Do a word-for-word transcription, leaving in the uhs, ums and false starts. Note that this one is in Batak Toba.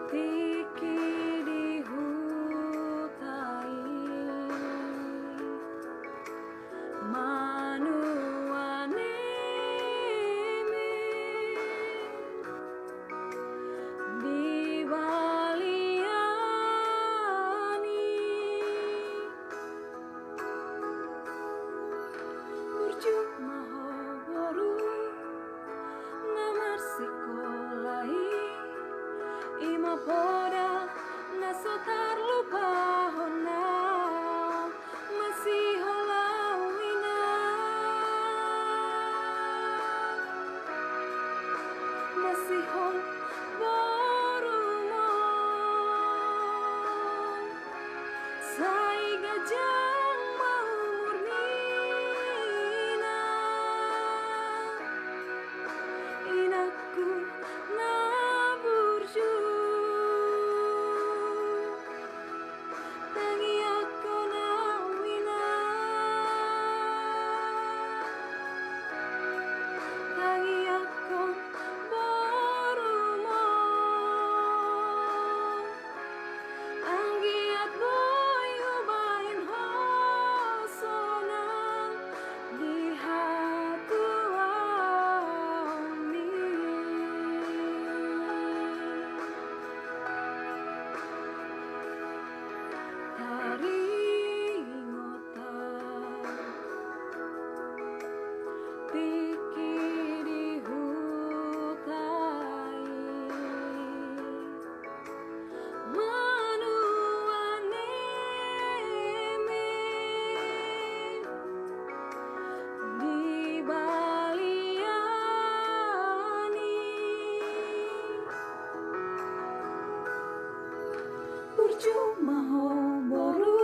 Tingki di huta i manuan eme di balian i. Burju ma ho boru na marsikola i, i ma poda na so tarlupahon na masihol au ina. Masihol borumu. Sai ganjang ma umurmuna, inangku na burju. Tangiangkon au ina, tangiangkon borumu. Anggiat boi hubahen ho sonang di hatuaon i. Taringot au tingki di huta i manuan eme di balian i. Burju ma ho boru